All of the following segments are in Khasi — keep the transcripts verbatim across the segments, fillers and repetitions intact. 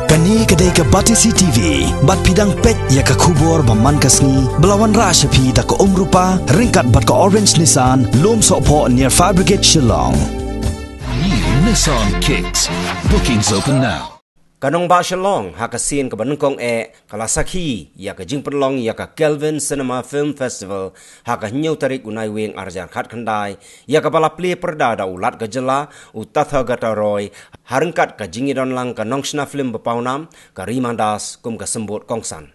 Kane ka dei ka Batesi T V, bad phi dang peit ïa ka khubor ba man ka sngi, ba la wanrah sha phi da ka Umrupa, ryngkat bad ka Orange Nissan, Lumsohphoh near Fire Brigade Shillong. New Nissan Kicks. Bookings open now. Ka nongbah Shillong, ha ka sien kaba nyngkong eh, ka la sakhi ïa ka jingpynlong ïa ka Kelvin Cinema Film Festival ha ka hynñiew tarik u Naiwieng arhajar khatkhyndai, ïa kaba la plie pyrda da u Lat ka jylla, u Tathagata Roy, ha ryngkat ka jingïadonlang ka nongshna film ba pawnam, ka Rima Das, kum ka symbud kongsan.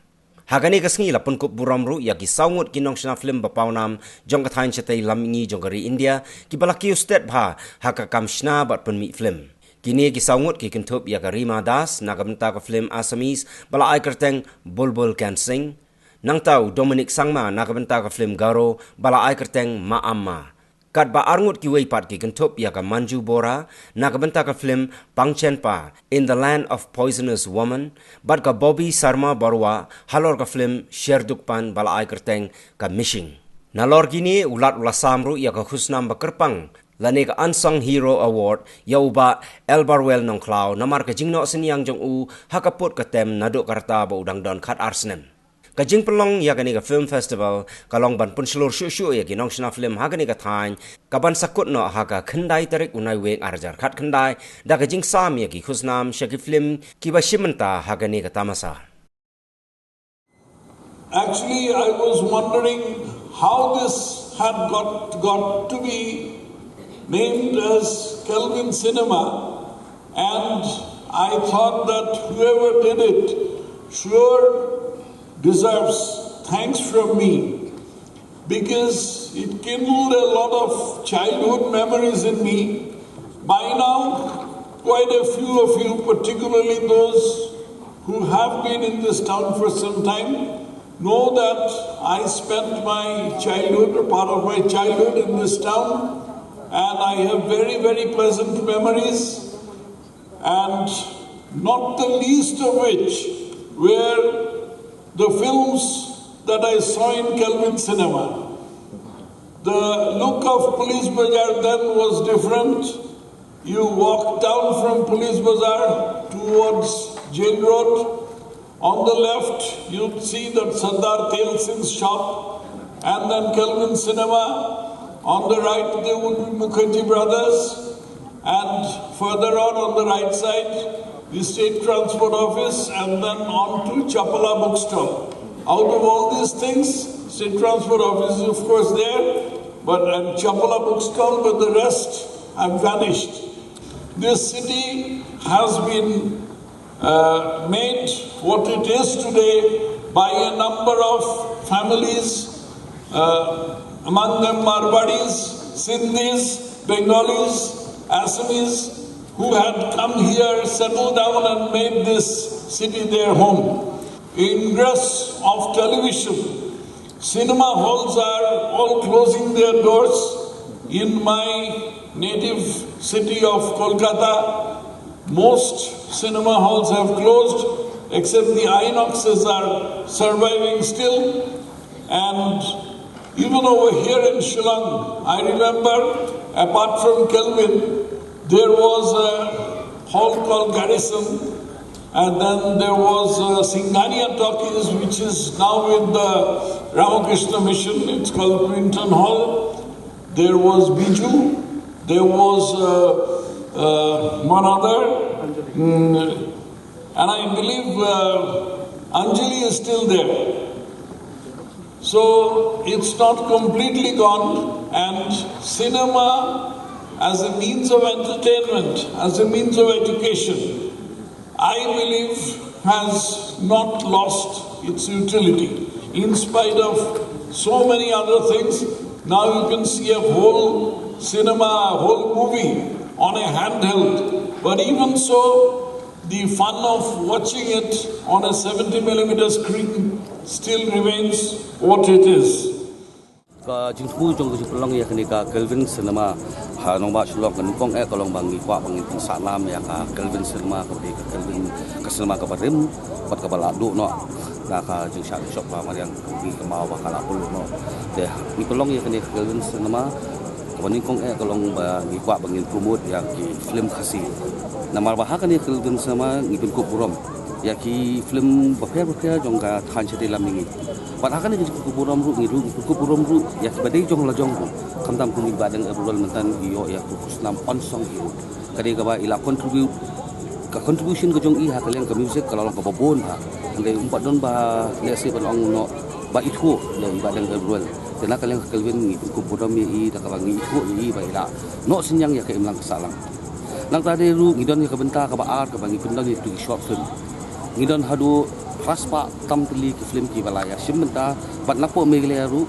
Ha kane ka sngi la pynkup burom ruh ïa ki saw ngut ki nongshna film ba pawnam jong ka thaiñ shatei lam mihngi jong ka ri India, kiba la kiew stet bha ha ka kam shna bad pynmih film. Kine ki saw ngut ki kynthup ïa ka Rima Das na ka bynta ka film Assamese ba la ai kyrteng Bulbul Can Sing, nangta u Dominic Sangma na ka bynta ka film Garo ba la ai kyrteng Ma Amma. Katba ar ngut kiwei pat ki kynthup ïa ka Manju Bora na ka bynta ka film Pangchenpa, In the Land of Poisonous Woman, bad ka Bobby Sarma Barua halor ka film Sherdukpan ba la ai kyrteng ka Mishing. Nalor kine, u Lat u la sam ruh ïa ka khusnam ba kyrpang lane ka Unsung Hero Award ïa u Bah Elbarwell Nongkhlaw namar ka jingnoh synñiang jong u ha ka pud ka tem naduh ka rta ba u dang don khatar snem. Ka jingpynlong ïa kane ka film festival ka long ban pynshlur shuh shuh ïa ki nongshna film ha kane ka thaiñ, kaban sa kut noh ha ka khyndai tarik u Naiwieng arhajar khatkhyndai, da ka jingsam ïa ki khusnam sha ki film kiba shim bynta ha kane ka tamasa. Actually, I was wondering how this had got, got to be named as Kelvin Cinema, and I thought that whoever did it sure deserves thanks from me, because it kindled a lot of childhood memories in me. By now, quite a few of you, particularly those who have been in this town for some time, know that I spent my childhood, a part of my childhood in this town, and I have very, very pleasant memories, and not the least of which were the films that I saw in Kelvin Cinema. The look of Police Bazar then was different. You walk down from Police Bazar towards Jail Road. On the left, you'd see that Sardar Tel Singh's shop, and then Kelvin Cinema. On the right, there would be Mukherjee Brothers, and further on, on the right side, the State Transport Office, and then on to Chapala Bookstall. Out of all these things, State Transport Office is of course there, but, and Chapala Bookstall, but the rest have vanished. This city has been uh, made what it is today by a number of families, uh, among them Marwaris, Sindhis, Bengalis, Assamese, who had come here, settled down, and made this city their home. Ingress of television. Cinema halls are all closing their doors in my native city of Kolkata. Most cinema halls have closed, except the Inoxes are surviving still. And even over here in Shillong, I remember, apart from Kelvin, there was a hall called Garrison, and then there was uh, Singhania Talkies, which is now with the Ramakrishna Mission. It's called Clinton Hall. There was Biju. There was uh, uh, one other. Mm, and I believe uh, Anjali is still there. So it's not completely gone, and cinema as a means of entertainment, as a means of education, I believe has not lost its utility in spite of so many other things. Now you can see a whole cinema, a whole movie on a handheld. But even so, the fun of watching it on a seventy millimeter screen still remains what it is. Ka jingthmu jong ka jingpynlong ïa kane ka Kelvin Cinema ha nongbah Shillong ka nyngkong eh ka long ba ngi kwah ba ngin pynsah nam ïa ka Kelvin Cinema, ka dei ka Kelvin ka cinema kaba rim bad kaba la duh noh na ka jingshah jingshop ba mariang, ka ngi ka maw ba ka la pynluh noh. Te ngi pynlong ïa kane ka Kelvin Cinema kaba nyngkong eh ka long ba ngi kwah ba ngin promote ïa ki film Khasi. Namar ba ha kane ka Kelvin Cinema ngi pynkup burom ïa ki film bapher bapher jong ka thaiñ shatei lam ïa ngi. Bad ha kane ka jingkyrkhu burom ruh ngi ruh ngi kyrkhu burom ruh ïa kiba dei jong la jong ruh. Khamtam kum i Bah Deng Abrol mynta i ïoh ïa ka khusnam unsung hero. Ka dei kaba i la contribute, ka contribution ka jong i ha ka liang ka music ka la long kaba bun bha. Hynrei um pat don ba lehse ban ong noh ba ithuh ïa i Bah Deng Abrol. Te na ka liang ka Kelvin ngi kyrkhu burom ïa i da kaba ngi ithuh ïa i ba i la noh synñiang ïa ka imlang ka sahlang. Nangta de ruh ngi don ïa ka bynta kaba ar kaba ngi pyndon ïa ki short film. Ngi don haduh phra spah tam tylli ki film kiba la ïa shim bynta bad napoh Meghalaya ruh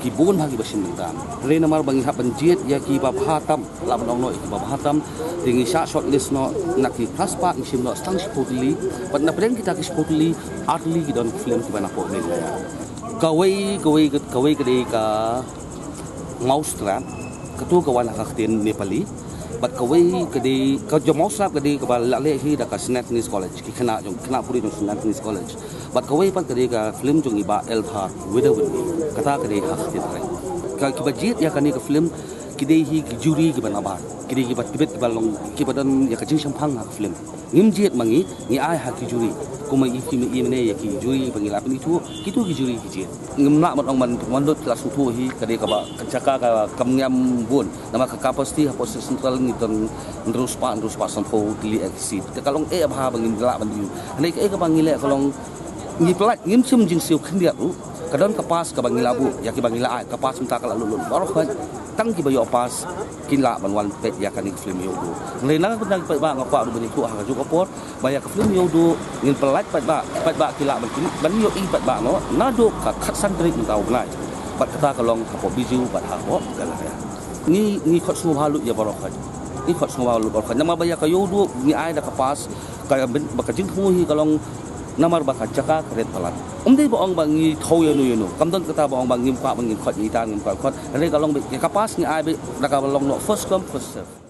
ki bun bha kiba shim bynta. Hynrei namar ba ngi hap ban jied ïa kiba bha tam, lah ban ong noh ïa kiba bha tam, te ngi shah shortlist noh na ki phra spah ngi shim noh tang shiphew tylli bad na pdeng kita ki shiphew tylli ar tylli ki don ki film kiba napoh Meghalaya. Kawei kawei kawei ka dei ka Mousetrap, katu ka wan ha ka ktien Nepali. Bad kawei ka dei ka jong Mousetrap ka dei kaba la leh hi da ka Saint Agnes College, ki khynnah jong khynnah puri jong Saint Agnes College. Bad kawei pat ka dei ka film jong i Bah L Dhar, Widow and Me. Kata ka dei ha ka ktien Rai. Ka kiba jied ïa kane ka film ki dei hi ki juri kiba nabar, ki dei kiba tbit kiba long kiba don ïa ka jingshemphang ha ka film. Ngim jied ma ngi, ngi ai ha ki juri. Kumba i film i mane ïa ki juri ba ngi la pynithuh, kitu ki juri ki jied. Ngim lah ban ong ban wan lut la sngewthuh hi ka dei kaba ka jaka ka kam ngiam bun. Namar ka capacity hapoh State Central ngi don hynriew spah, hynriew spah sanphew tylli ki seat. Te ka long eh bha ba ngin lah ban ïoh. Hynrei kaei kaba ngi leh ka long ngi pynlait, ngim shym jingsiew khyndiat ruh. Ka don ka pass kaba ngi la buh ïa kiba ngi la ai, ka pass mynta ka la lut lut baroh khoit. Tang kiba ïoh pass kin lah ban wan peit ïa kane ka film Ïewduh. Hynrei na ka bynta ki paidbah nga kwah ruh ban ïathuh ha kajuh ka por ba ïa ka film Ïewduh ngin pynlait paidbah, paidbah ki lah ban kin ban ïohi paidbah noh naduh ka khatsan tarik mynta u bnai. Bad kata ka long hapoh Bijou bad hapoh Galleria. Ngi ngi khot sngewbha lut ïa baroh khoit. Ngi khot sngewbha lut baroh khoit. Namar ba ïa ka Ïewduh ngi ai da ka pass ka ba ka jingthmu hi ka long namar ba ka jaka ka rit palat. Um dei ba ong ba ngi thaw ïano ïano. Kam don kata ba ong ba ngim kwah ba ngin khot ïa ita ngim kwah khot. Hynrei ka long ba ïa ka pass ngi ai ba da kaba long noh first come first serve.